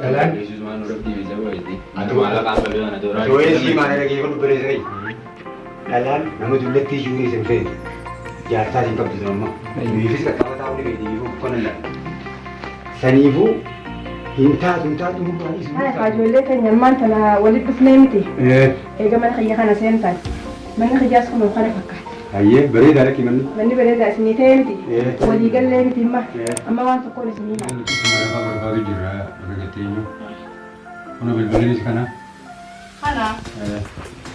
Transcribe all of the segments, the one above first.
Dhalaan. Yesuus waan nu rabbii bisa wayiiti. Atu- Maallaqaan qabee kana dooraa. Too'ee sii maal dhaggeeffadhu bareessa ta'e. Dhalaan nama dullattii iyyuu ni isin feetu. Jaarsaa isin qabdu sun amma. Nuufis qaqqaba taa'uu ni feeti iyyuu uffana laata. Saniifuu hin taatu hin taatu nurraa dhiisu. Haya kaa ijoollee keenya ammaan tana walitti dhufnee miti. Eega mana kiyya kana seentan. Manni kiyyaas kunoo kana fakkaata. Hayyee bareedaa lakkii manni. Manni bareedaa isinii ta'ee miti. Eh. Walii gallee miti amma. Eh. Amma waan tokkoon isinii hima. Lafa barbaadu jirra bakka gatteenyu. Kun bilbilinis kana. Kana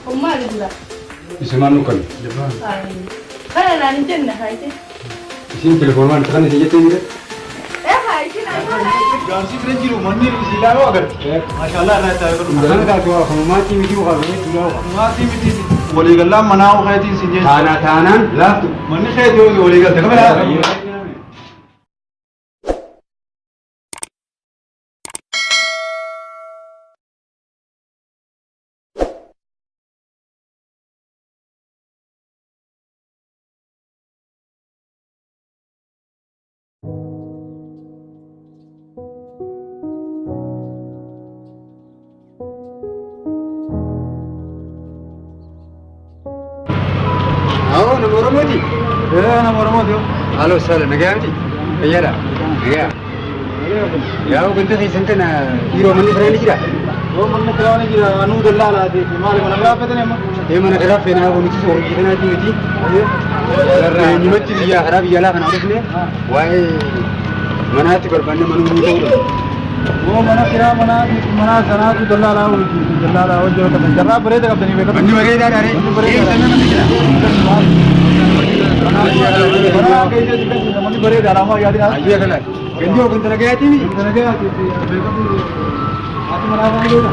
kun maali dura? Isumaan nu kan. Kana naan hin jenne haayite. Isin telefoonaan kan isin jettee jira. Eh haayite naan Jaarsi bira jiru manni isii ilaaluu agarte. Maashaallah irraa itti agarru. Kana taatu waa kan maatii miti waa kan duraa waa. Maatii miti waliigallaan manaa keetiin sin jechuudha. Taanaa taanaan laaftu. Manni keetii yoo waliigalte kamera. Awoo nama Oromooti. Ee nama Oromooti yoo. Halo sala nagaa miti. Fayyaadha. Nagaa. Yaa ganda keessan kana dhiiroo manni firaa ni jira. Yoo manni kiraa ni jira anuu dallaa laatee fi maali mana biraa fedhan amma. Ee mana karaa feenaa kun nuti hojii kanaati miti. Eenyumatti biyyaa karaa biyya alaa kana dhufne waa'ee manaatti barbaanne mana nuu ta'udha. Yoo mana kiraa manaa mana sanaatu dallaa laa hojii dallaa laa hojii qabdan jarraa bareeda qabdanii beekamtu. Manni bareedaa dha ree. Manni bareedaa. Eessa namni jira? Mana keessatti kan manni bareedaadha amma yaadina. Ayyee kana. Gandi hoo ganda nagayaati miti. Nagayaati beekamtu. Haati manaa waan beeka.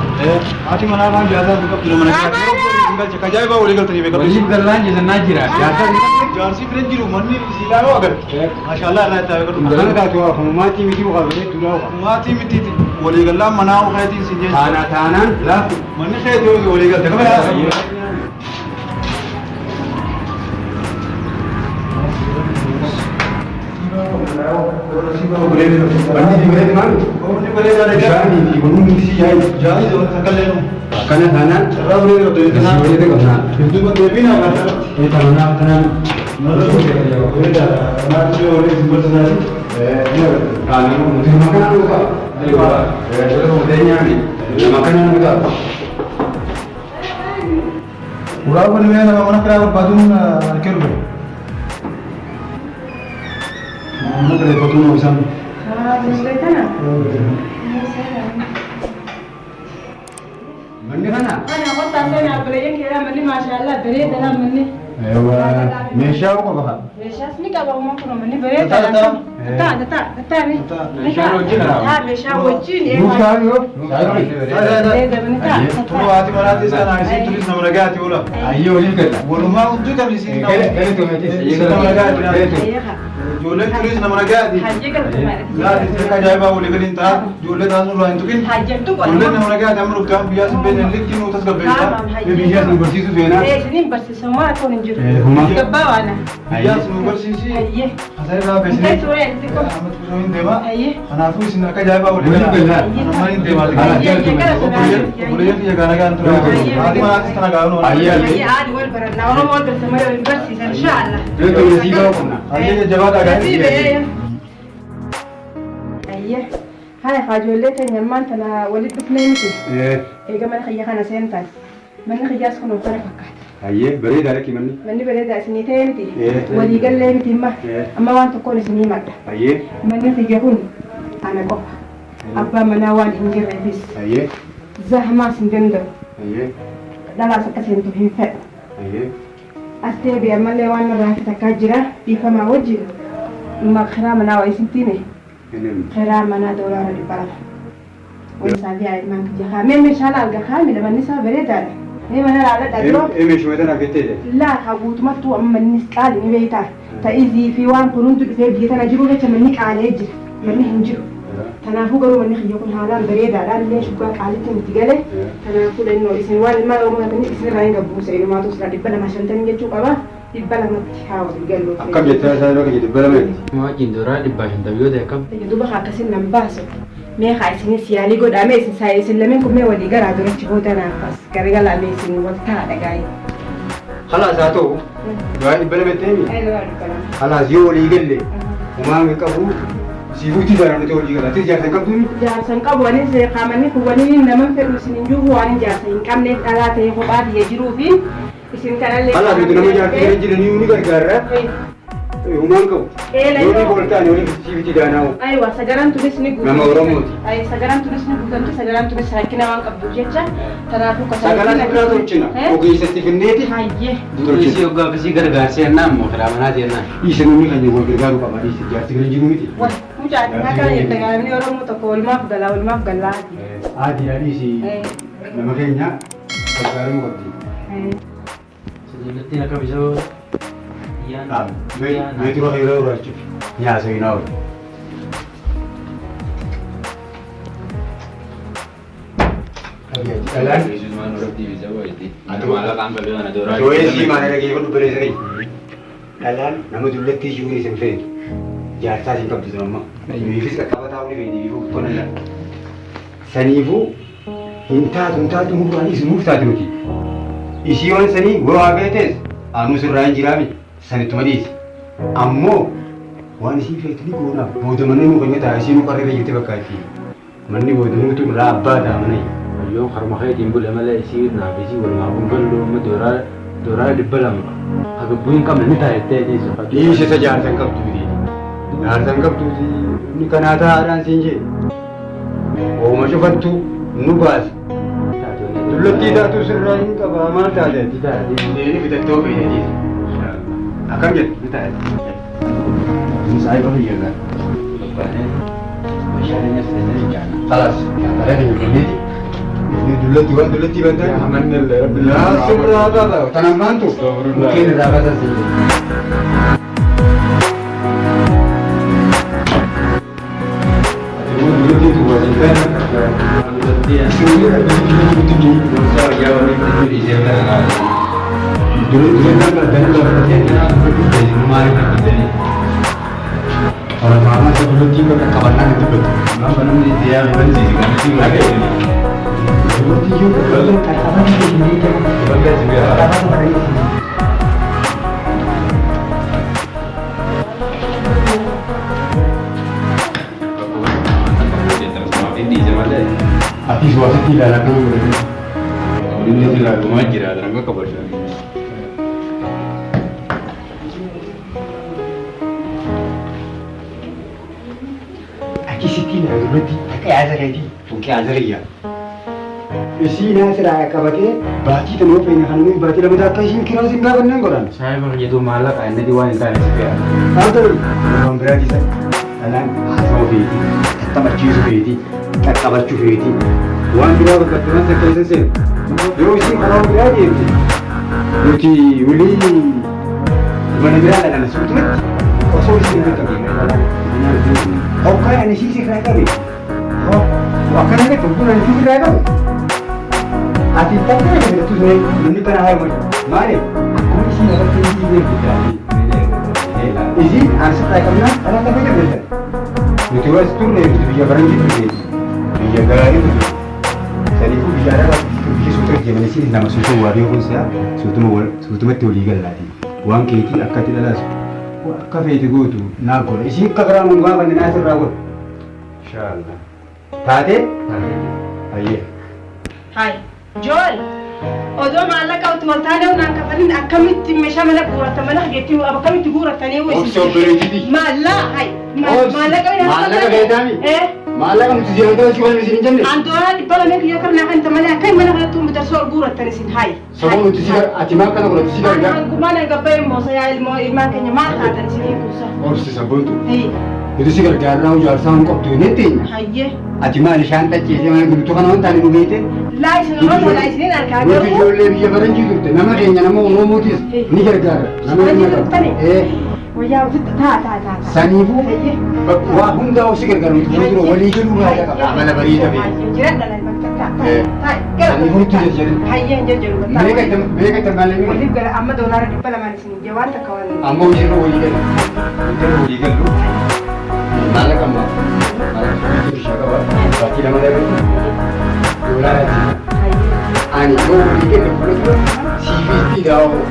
Haati manaa waan jaasaa qabdu nama nagayaa. Kajaa'ibaa walii galtanii beekamtu. Waliif gallaan jisannaa jira. Jaarsaa ni qabdi. Jaarsi bira jiru manni isii ilaaluu agarte. Maashaallah irraa itti agarru. Kana taatu waa kan maatii miti waa kan duraa waa. Maatii miti waliigallaan manaa keetiin sin jechuudha. Taanaa taanaan laaftu. Manni keetii yoo waliigalte kamera. Manni bareedu maali? Manni bareedaadha. Bishaanii fi kunuun nuti si yaa'i. Jaarsi takka illee nu. Akkana taanaan Carraa bareeda qabdu asii bareeda qabna. Dudduuba deebiin agarra. Ee taanaa tanaan. Bareedaadha. Kanaaf ishee walii isin barsiisaati. Taanaan nuti nama kana nu ta'a. Nama kana nu ta'a. Ulaa kun mee nama mana kiraa barbaaduun harkee dhufe. Mana kireeffatuun isaan. Haa ijoollee tana. Manni kana. Kana qottaa seenaa obboleeyyan keeraa manni maashaallah bareedaadha manni. Meeshaa qofa. Meeshaas ni qaba uumaan kun manni bareedaadha. Tataa tataa tataa ni. Meeshaan wajjin haa. Haa meeshaa wajjin. Nuuf taa'u yoo. Bareeda manni ta'a. Turu haati manaatis kana isin turis nama nagaati oola. Ayyee waliif galla. Walumaa hunduu kan isin Gara gara tumeetis. Isin nama nagaati. Hayyee haa. Ijoolleen turis nama nagaati. Hayyee galatomaadha. Laati isin ajaa'ibaa walii galiin ta'a. Ijoollee taasisuu irraa hin tuqin. Hayyamtu Ijoolleen nama nagaati amma dhuftaan biyyaa sin beekne likki nuu tasgabbeessa. Biyyaas nu barsiisu seenaa. Ee isiniin barsiisamaa akka hin jiru. Humaa. Gabbaa waana. Biyyaas nu barsiisi. Hayyee. Hasan irraa Intay beeksisee. suuraa itti qofa. Amma xiqqoo hin deema. Hayyee. Kanaafuu isin akka ajaa'ibaa walii Waliif galaa. galla. Nama hin deemaa. Obboleeyyan kiyya gaana gaan tura. Haati manaatis tana gaana. Ayyee. Hayyee aadi wal barannaa Oromoo wal barsiisa malee wal barsiisan inshaallah. Gara tumeetii ga'u qabna. Hayyee jajjabaadhaa Nasii gaanii. ba'ee. Hayyee. Haya kaa ijoollee keenya ammaan tana walitti dhufnee miti. Eega mana kiyya kana seentan. Manni kiyyaas kunoo kana fakkaata. Hayyee bareedaa lakkii manni. Manni bareedaa isinii ta'ee miti. Eh. Walii gallee miti amma. Eh. Amma waan tokkoon isinii himadha. Hayyee. Manni kiyya kun ana qofa. Abbaan manaa waan hin jirreefis Hayyee. zahmaas hin danda'u. Hayyee. Dhalaas akka seentu hin fedhu. Hayyee. As deebi'e ammallee waan narraa hafe takkaa jira. Dhiifamaa wajjin kiraa manaa waa isintti hime. Kiraa manaa $200. Walisaa fi ilmaan kiyya kaa. Mee meeshaa laalga kaa mila manni isaa bareedaadha. Mee mana laaladha duroo. Ee meeshuma tanaaf jettee Laa haa guutumattuu amma mannis qaali ni beektaa. Ta'izii fi waan kun hundi dhufee biyya tana jiru jecha manni qaalee jira. Manni hin jiru. Kanaafuu garuu manni kiyya kun haalaan bareedaadha. Illee shuggaa qaalitti miti gale. Kanaafuu lennoo isin waan ilmaan Oromoo taatanii isin irraa hin gabbuusa. Ilumaatu silaa 250 jechuu qaba. 200tti haa walii gallu. Akkam jettee isaa yeroo kiyya 200 jetti. Wajjin dooraa 150 yoo ta'e akkam? Duuba haa akkasiin nan baasu. Mee haa isinis yaalii godhaa mee isin saa isin lameen kun mee walii garaa durachi booda naaf as garagalaa mee isin wal ta'a dhagaayee. Khalaas haa ta'u. Du'aa 200 ta'e. Ay du'aa 200. Khalaas yoo walii galle homaa hin qabu. Siifuu itti jaaraan nuti walii gala. Atis jaarsa hin qabdu? Jaarsa hin qabu anis qaamanni kun waliin naman fedhu isin hin jiru waan jaarsa hin qabneef dhalaa ta'ee kophaa biyya jiruu fi isin kanallee. Khalaas nuti nama jaarsa hin jiranii ni gargaarra. Homaa hin qabu. Eela Yoo yoo. ni ol ta'an olii siif itti daanaa'u. Aywa sagaran tunis ni guutamti. Nama Oromooti. Ay sagaran tunis ni guutamti sagaran tunis rakkina waan qabduuf jecha tanaafuu kasala. Sagalaan biraa tolchina. Ogeessatti finneeti. Hayyee. Isii hoggaa akkasii gargaarsee jennaan moo karaa manaati jennaan. Dhiisa namni keenya wal gargaaruu qaba. Dhiisa jaarsi bira jiru miti. Wal mucaa akka jette namni Oromoo tokko walumaaf galaa walumaaf galaa. Aadiidha dhiisi nama keenya gargaaramuu qabdi. Jallattiin akka bisoo Meetira yeroo barbaachisu nyaasa hin haawwe. Dhalaan Too'ee maana dhageeffadhu bareessa kee. Dhalaan nama dullattii jiruun isin feetu. Jaarsaa isin qabdu sun amma. Nuufis qaqqabataa olii feeti biifuu bukkona laata. Saniifuu hin taatu hin taatu nurraan isin nuuf taate nuti. Isii waan sanii waa feetes anuu sirraa hin jiraami sanittuma dhiisi. Ammoo waan isii feetu ni goonaaf booda manni nu keenya ta'a isii nu qarree jirti bakka itti. Manni booda nuutu irraa abbaa ta'a mana. Yoo harma keetiin bule malee isii naaf isii walumaa kun gallu amma dooraa 200 haga bu'ii hin qabne ni taa'ettee dhiisa. Dhiisa isa jaarsa hin qabduuti. Jaarsa hin qabduuti. Inni kanaa taa'aadhaan siin jee. Ooma cufattu nu baasa. Dullattii taatu sirraa hin qaba maal taate? Deeni bitattoo feete dhiisa. Akkam jedhu? Ni taa'e. Saayiba fayyadaan. خلاص خلينا نكمل دلوقتي وين دلوقتي بدل عملنا اللي رب لا صبر هذا تنمنتو ممكن الرابطه زي Ati suasana tidak ada kan Inni silaa jira daranga qabashaa. Akkasitti na duratti akka yaasa keetii tunkee yaasa kiyya. Isii naa silaa qabatee baatii tanoo feene kan nuyi baatii lamata akka isiin kiraa siin gaafannaan godhan. Saayiba fayyaduu maallaqa inni waan hin taane si fe'a. Haa ta'u waan biraa dhiisa. Dhalaan haasawuu feetii, tattaphachiisuu feetii, qaqqabachuu feetii. Waan biraa bakka waan takka isa seenu. Yoo isiin karaa biraa deemte nuti walii mana biraa dhaqana suutumatti osoo isiin hin qaqqabne. Hokkaan ani isii sirraa qabe. Akkana ta'e hokkaan ani isii sirraa qabe. Ati takka na qabe tusne namni kana haa himu. Maali? Akkuma isii irratti isii beeku taate. Isii ani sirraa qabnaan karaa takka qabe. Nuti was turre nuti biyya faranjii turre. Biyya gaarii turre. Saniifuu biyya arabaa biyya suuta deeman isiin nama suuta waa beekuun isaa suutumatti walii gallaati. Waan keetii akka itti dhalaasu akka feete gootu naa godha. Isiin akka karaa nun gaafanne naa sirraa godha. Inshaallah. Taatee? Hayyee. Hai Joel odoo maallaqa utuu wal taanee naan kafalin akkamitti meeshaa mana guuratan mana geettii akkamitti guuratanii Obsi obboleettiiti. Maallaa hai Obsi. maallaqa Maallaqa feetaami? Maallaqa nuti siyaasa si waan isin hin jenne. An dooraa 200 kiyyoo karnaa kan malee akka mana kanatti darsoo guuratan isin hai. Sababa nuti si ati maal kana godhatu si gargaara. Hangumaan gabbaa'e moosa yaa ilmoo ilmaan keenya maal taatan isin kuusa. Obsi sabboontu. Nuti si gargaarraa ijaarsaa hin qabdu hin teenya. Hayyee. Ati maal ishaan xacceessee mana guutuu kana waan taane nu beekte. Laa isin Oromoo laa isiniin harkaa Nuti garuu. ijoollee biyya faranjii turte nama keenya nama Oromootis ni gargaara. Nama Faranjii keenya turtani? Ee. Wayyaa ofitti taa taa taa. Saniifuu Hayyee. waa hundaa of si gargaaru nuti fuuldura walii galuu baay'ee qaba. Amala bareeda beeku. Jiradha laa bakka taa taa. Saniifuu nuti jajjabe. Hayyee hin jajjabu. Meeqa itti maallaqni? Waliif gara amma doolaara 200 isin ijja waan takka waan. Amma hojiirra walii gala. Hojiirra walii gallu. Maallaqa ammaa. Maallaqa bishaa qaba. Baatii lama irratti doolaara jira. Ani yoo walii galle fuula dura siifiitti daawoo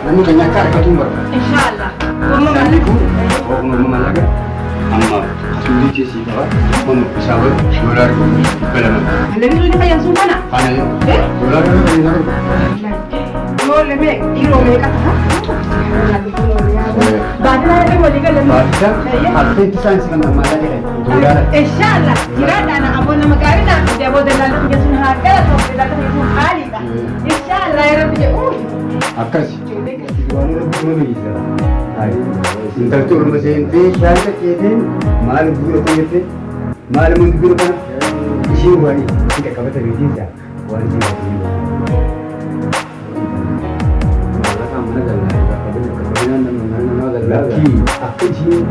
namni keenya akka argatu hin barbaadu. Inshaallah. Saniifuu oogummaa mallaqa amma asuulii keessii qaba kun isaa wal doolaara 200. Mallaqni sun fayyan sun kana. Kana doolaara 200. Ijoollee mee dhiiroo meeqa ta'a? Baadiyyaa irra walii galan. Baatisaa parseenti saayinsii kan maallaqaa jedhan doolaara. Inshaallah jiraadhaan aboo nama gaarii naaf fide aboo dallaalli kiyya sun haa galatu dallaalli kiyya sun qaaliidha. Inshaallah yaa rabbi jedhu. Akkas. Intalti orma seentee shaayii qaceetee maal bu'uura kun jettee maal immoo bu'uura kana isheen waan itti qaqqabata beetiin isaa waan isheen baatee Maallaqaan mana gallaa qaqqabinaan mana namaa gallaa. Lakkii akka isheen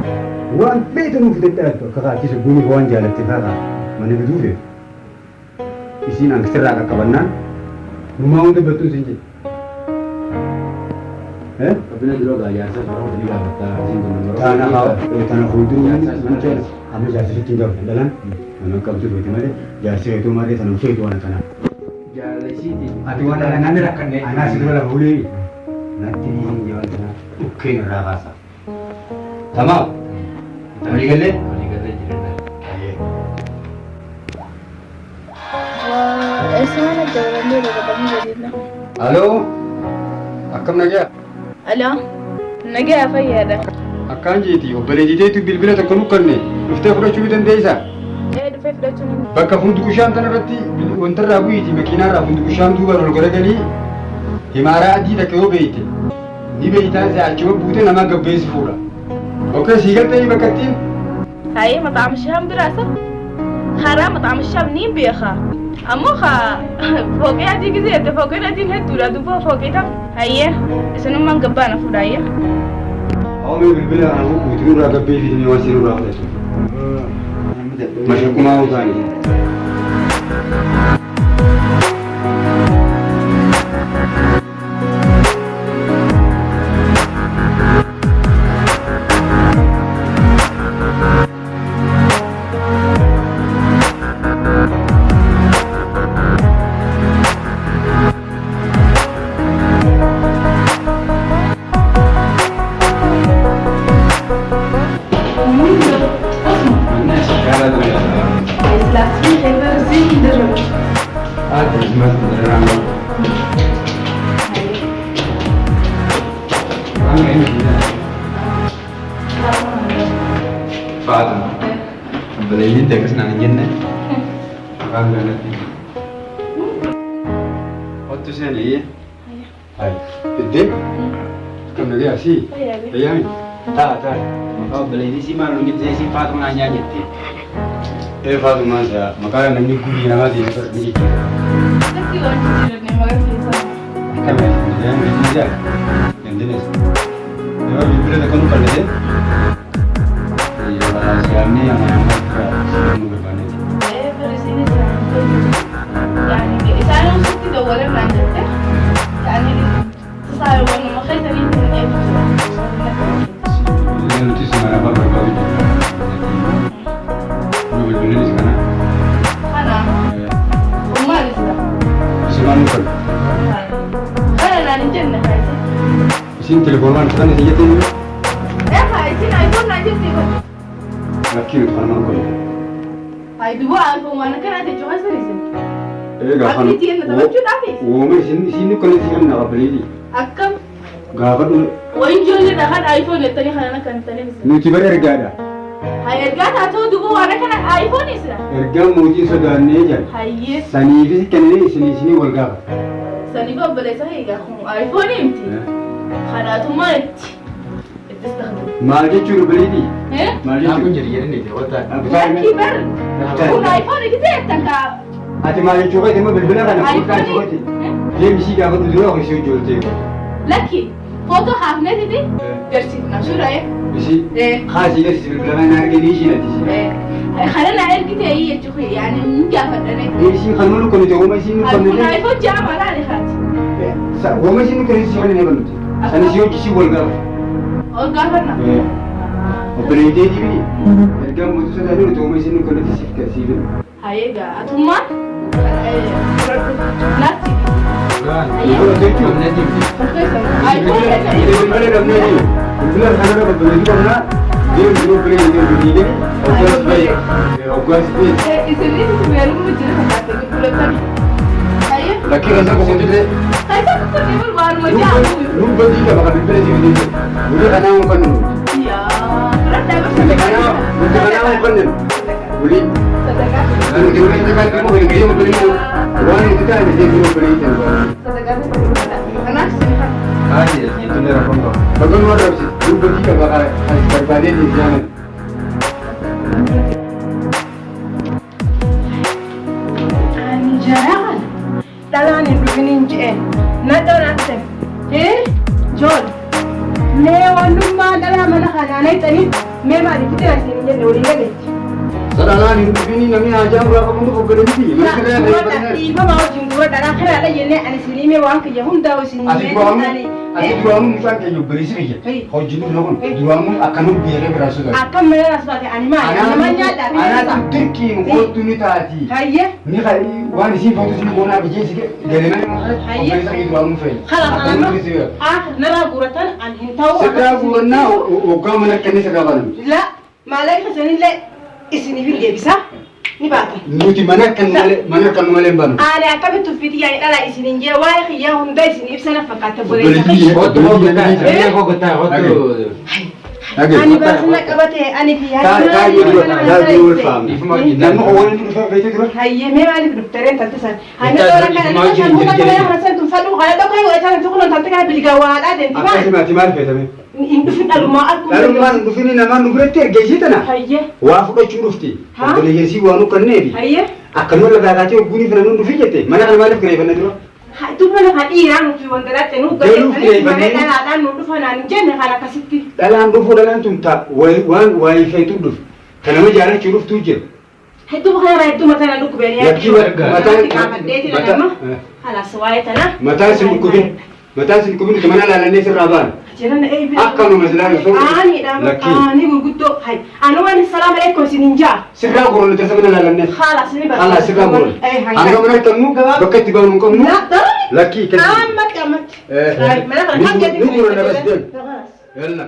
waan feete nuuf dadhaabdu akka kaachisa guuniif waan jaalatte fa'aa mana bituu feetu. Isiin hanqisirraa qaqqabannaan numaa hunda battuun siin jedhe. Qabbina dura gaa jaarsa suuraa hojii gaafattaa isiin kun nama Taana tana fuulduruu amma jaarsi sitti hin gaafatan dhalaan nama qabdu feeti malee jaarsi feetuu malee tana feetu waan akkanaa. Jaalala isiiti. Ati waan Namni rakkanne. Anaa si dura lafa ulee natti dhiisin jawaan tana dhukkeen irraa kaasa. Tamaam. Walii gallee? Walii gallee jireenya. Isaan jaalallee dabalanii waliin. Aloo akkam nagaa? Aloo, nagaa fayyaadha. Akkaan jeeti obboleetiteetu bilbila tokko nukkanne dhuftee fudhachuu ni dandeessaa? Ee dhufee fudhachuu ni Bakka funduqushaan tana irratti wantarraa bu'iiti makiinaarraa funduqushaan duubaan ol garagalii himaaraa adii takka yoo beeyte ni beeytaa isa achuma buute nama gabbeessi fuudha. Okay sii galtee bakka ittiin Haye مطعم الشام دراسة خرا مطعم الشام نين بيخا أمو خا فوقي أدي كذي فوقي أدي نهدو دوبا فوقي تم هيا إسنو من قبانا فورايا Awwamee bilbila kana buutu nurraa gabbeessi ni waan si nurraa fudhatu. Mashakumaa utaanii. Faatuma. Obboleeyyiin ta'e akkas naan hin jenne. Afaan kanatti. Ottu seenee. Iddee akkam nagaa sii fayyaami taa taa. Maqaa obboleettii sii maal nuun jettee sii Faatuma naan nyaa jette. Ee Faatumaan isaa maqaa namni gubii namaatiin ni jijjiira. Lakki waan jijjiiranne maqaa keessaa. Akkam nagaa jijjiira. Dandenes. Yeroo bilbila tokko nu qallatee siyaamnee amanamummaa nu barbaanneeti. Ee farisiin يعني إسانو ستي دولة ما جت يعني تصار وانا ما خيتني من إيه Nuti si mana barbaadu jirra. Nu bilbilis kana. أنا وما لسه Isumaan nu qalu. أنا أنا الجنة هاي Isin telefoonaan kan isin jettee jiru إيه هاي سين آيفون ناجتي lakkii nuti kanuma nu qalu. هاي دوا آيفون وأنا كان عندي جهاز لسه Ee gaafa Akki ittiin taphachuudhaafi? Uuma isin isin nu kan isin kan qabaleeti. Akkam Gaafa dhume wayin ijoollee kan iPhone jettanii kana kan tanii nuti bara ergaadha. Hay ergaa taatoo duba waan kana iPhone isra. Ergaan mootiin sodaannee jira. Hayyee Saniifis kennee isin isinii wal gaafa. saniif obboleessa egaa kun iPhone miti. Kanaatu itti itti istakhdamu. Maal jechuun obboleetii? Eh? Maal Naa kun jechuun? jedhi jedhanii ta'e wanta. Lakkii bar kun iPhone gisee jettan kaa Ati maal jechuu fayyada immoo bilbila kana fuudhaa iPhone jechuuti. Deemsii gaafa dura hojii ijoollee. Lakki footoo haafneetiti garsiifna suuraa Isii eh haasii garsiis bilbila kana arganii ishiin ati isii. eh kana na ergite jechuun yaani ni gaafadhane. Isii kan nulu kan ta'u isiin nu Kun kan iPhone ja'a malaan haati. Wama isiin nu kan isii kan inni banuti. Sanis yoo isii wal gaafa. Ol gaafanna. Obboleettii miti. Ergaa mootuu sodaatee nuti uuma isin nu siif siif. Hayyee gaa atummaan fudhadhu. Naatti. Bilbila dhabnee jiru. Bilbila kanarra obboleettii qabnaa. Deemu jiru obboleettii obboleettii hoggaas bahe. Hoggaas bahe. Isinis weerummaa jira fakkaate gurgurattan. Hayyee. Lakkii keessa boqotillee. Keessa boqotee barbaaduma jaalu. Nu badii qaba kan bilbila siif deemu. Nuti kanaa hin kennu. Yaa fudhadhaa Nuti kanaa nuti kanaa hin kennu. Wuli. Sadaqaa. Nuti waliin takkaatti immoo kan gahee obboleettii waan nuti taane deemu obboleettii. Sadaqaa. Kanaaf sin Kaasi jechuun rakkoon qabu. Bakka nu arrabsi. Nu badii qaba kan barbaadee deemu jaalan. Ani jaraan dhalaan hin dhufin hin je'en na dhoratte jool mee wannummaa dhalaa mana kanaa naqxaniif mee maaliif itti isin hin jenne waliin dhageetti. Sadhalaan hin dhufini namni haajaa biraa qabu hundi obboleettii. Mana siree Suuradha dhiifama wajjin gurra dhalaa karaadha jennee ani isin himee waan kiyya hundaa isin Ati himee duraanuu ati duraanuu mucaan keenya obboleessi kiyya. Hojii nuuf kun duraanuu akkanum beekee biraa sodaatu. Akkam mana nas baate ani maali nama nyaadhaa fi Anaatu dirqiin kootu ni taati. Hayyee. Ni waan isiin footu isin goonaa biyya si galee mana obboleessa kiyya duraanuu fe'e. Kala amma ah narraa guuratan an hin ta'u. Sirraa guurannaa waggaa mana kennee sirraa baaname. La maallaqa sanillee isiniif hin deebisa ni baatan. Nuti mana kan malee mana kan malee hin baanu. Ani akkamitti uffiti yaani dhala isinin jee waa'ee kiyyaa hunda isin ibsana fakkaata obboleessa Obboleettii kiyya. Kottu kottu kottu. Ani baasna qabate ani fi Namni waliin dhufee beekee dura. Hayyee mee maaliif dhuftareen talte san? Hani toora kana nama san muka kana kana san tun fadhu kana dhokka yoo ta'an tukun talte kana bilgaa waadhaa deemti maal? Akkasuma ati maal feetame? Hin dhufin dhalumaa akkuma. Dhalummaan hin dhufin namaan nu biratti erga ishee tana. Hayyee. Waa fudhachuu dhufti. Haa? Obboleessii waan nu kenneefi. Hayyee. Akkanuma lafa kaatee ogguun fi namni dhufi jette mana kana maaliif kireeffanne dura? Duba lafa dhiiraa nuti wanta nu Galuuf galee malee kireeffannee. dhalaadhaan nu dhufanaan hin jenne kan akkasitti. Dhalaan dhufu dhalaan tun ta waan waa feetu dhufu. Kan nama jaalachuu dhuftuu jira. Hedduu kana hedduu mataa na dhukkubeen Lakkii mataan qaafadheeti nama. Halas waa'ee tana. mataan sin dhukkubin mataan sin dhukkubin nuti mana laalannee sirraa baana. Jiran eebi. Akkanuma silaa osoo Aaniidha. lakkii Aanii gurguddoo. Hay. Ani waan salaam alaikum isin hin jaa. sirraa gorona tasa mana laalannee. Halas ni barbaada. Halas sirraa gorona. Hanga mana qabnu bakka itti baanu hin qabnu. Na darani. Lakkii kennu. Ammatti ammatti. Eh. Mana kana kan Nu gorona bas deemu. Halas. Yalla.